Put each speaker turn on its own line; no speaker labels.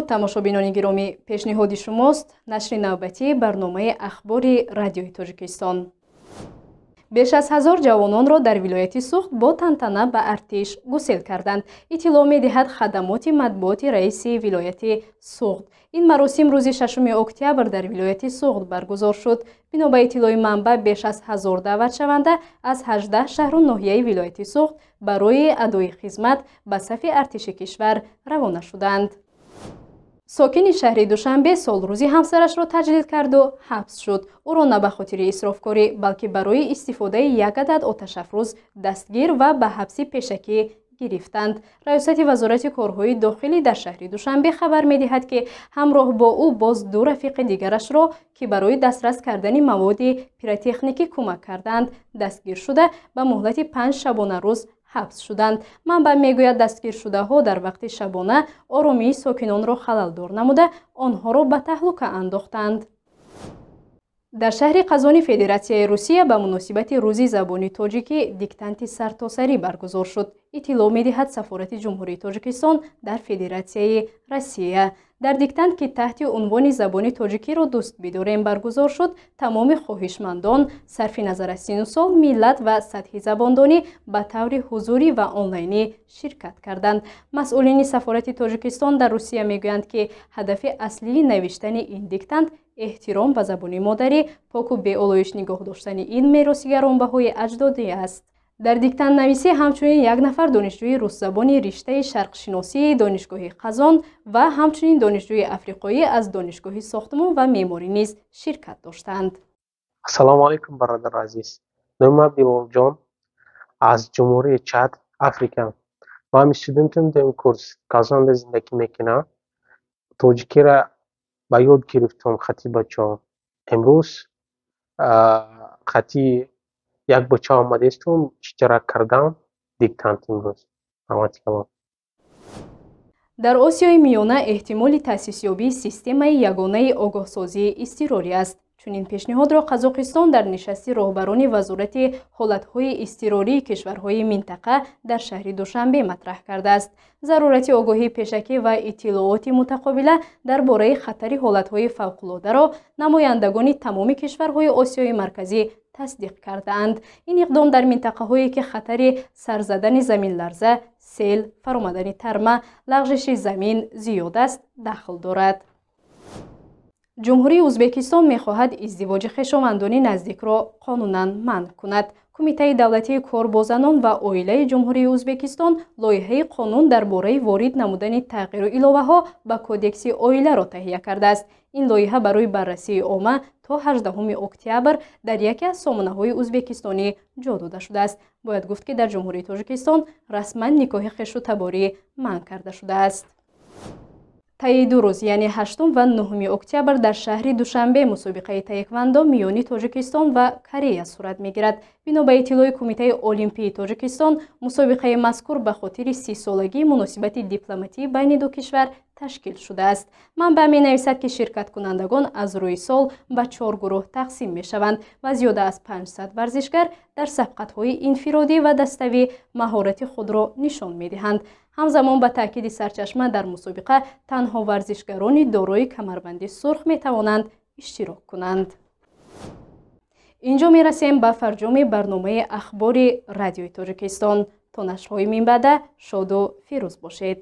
Дуруд, тамошобинони гиромӣ! Пешниҳоди шумост нашри навбатии барномаи «Ахбори Радиои Тоҷикистон». Беш аз 1000 ҷавононро дар вилояти Суғд бо тантана ба артиш гусел карданд, иттилоъ медиҳад хадамоти матбуоти раиси вилояти Суғд. Ин маросим рӯзи 6 октябр дар вилояти Суғд баргузор шуд. Бино ба иттилои манбаъ, беш аз 1000 даъватшаванда аз 18 шаҳру ноҳияи вилояти Суғд барои адои хизмат ба сафи артиши кишвар равона шуданд. Сокини шаҳри Душанбе солрӯзи ҳамсарашро таҷлил карду ҳабс шуд. Ӯро на ба хотири исрофкорӣ, балки барои истифодаи як адад оташафрӯз дастгир ва ба ҳабси пешакӣ гирифтанд. Раёсати Вазорати корҳои дохилӣ дар шаҳри Душанбе хабар медиҳад, ки ҳамроҳ бо ӯ боз ду рафиқи дигарашро, ки барои дастрас кардани маводи пиротехникӣ кӯмак карданд, дастгир шуда, ба муҳлати 5 шабонарӯз ҳабс шуданд. Манбаъ мегӯяд, дастгиршудаҳо дар вақти шабона оромии сокинонро халалдор намуда, онҳоро ба таҳлука андохтанд. Дар шаҳри Қазони Федератсияи Русия ба муносибати Рӯзи забони тоҷикӣ диктанти сартосарӣ баргузор шуд, иттилоъ медиҳад Сафорати Ҷумҳурии Тоҷикистон дар Федератсияи Россия. Дар диктант, ки таҳти унвони «Забони тоҷикиро дӯст бидорем» баргузор шуд, тамоми хоҳишмандон сарфи назар аз сину сол, миллат ва сатҳи забондонӣ ба таври ҳузурӣ ва онлайнӣ ширкат карданд. Масъулини Сафорати Тоҷикистон дар Русия мегӯянд, ки ҳадафи аслии навиштани ин диктант эҳтиром ба забони модарӣ, поку беолоиш нигоҳ доштани ин мероси гаронбаҳои аҷдодӣ аст. Дар диктантнависӣ ҳамчунин як нафар донишҷӯи русзабони риштаи шарқшиносии Донишгоҳи Қазон ва ҳамчунин донишҷӯи африқоӣ аз Донишгоҳи сохтмон ва меъморӣ низ ширкат доштанд.
Ассалому алайкум, бародари азиз! Номи ман Билолҷон, аз Ҷумҳурии Чад, Африка. Ман студентам дуюм курс, Казанда зиндагӣ мекунам. Тоҷикиро ба ёд гирифтам хати бачаҳо. Имрӯз хати як бача омадестум, иштирок кардам диктант имрӯз. Раҳмати калон.
Дар Осиёи Миёна эҳтимоли таъсисёбии системаи ягонаи огоҳсозии изтирорӣ аст. Чунин пешниҳодро Қазоқистон дар нишасти роҳбарони вазорати ҳолатҳои изтирории кишварҳои минтақа дар шаҳри Душанбе матраҳ кардааст. Зарурати огоҳии пешакӣ ва иттилооти мутақобила дар бораи хатари ҳолатҳои фавқулодаро намояндагони тамоми кишварҳои Осиёи Марказӣ тасдиқ кардаанд. Ин иқдом дар минтақаҳое, ки хатари сар задани заминларза, сел, фаромадани тарма, лағжиши замин зиёд аст, дахл дорад. Ҷумҳурии Ӯзбекистон мехоҳад издивоҷи хешовандони наздикро қонунан манъ кунад. Кумитаи давлатии кор бо занон ва оилаи Ҷумҳурии Ӯзбекистон лоиҳаи қонун дар бораи ворид намудани тағйиру иловаҳо ба Кодекси оиларо таҳия кардааст. Ин лоиҳа барои баррасии омма то 18 октябр дар яке аз сомонаҳои ӯзбекистонӣ ҷо дода шудааст. Бояд гуфт, ки дар Ҷумҳурии Тоҷикистон расман никоҳи хешу таборӣ манъ карда шудааст. Таи 2 рӯз, яъне 8 ва 9 октябр, дар шаҳри Душанбе мусобиқаи таеквандо миёни Тоҷикистон ва Корея сурат мегирад. Бино ба иттилои Кумитаи олимпии Тоҷикистон, мусобиқаи мазкур ба хотири 30-солагии муносибати дипломатӣ байни ду кишвар ташкил шудааст. Манбаъ менависад, ки ширкаткунандагон аз рӯи сол ба чор гурӯҳ тақсим мешаванд ва зиёда аз 500 варзишгар дар сабқатҳои инфиродӣ ва даставӣ маҳорати худро нишон медиҳанд. Ҳамзамон, ба таъкиди сарчашма, дар мусобиқа танҳо варзишгарони дорои камарбанди сурх метавонанд иштирок кунанд. Инҷо мерасем ба фарҷоми барномаи «Ахбори Радиои Тоҷикистон». То нашрҳои минбаъда шоду фирӯз бошед.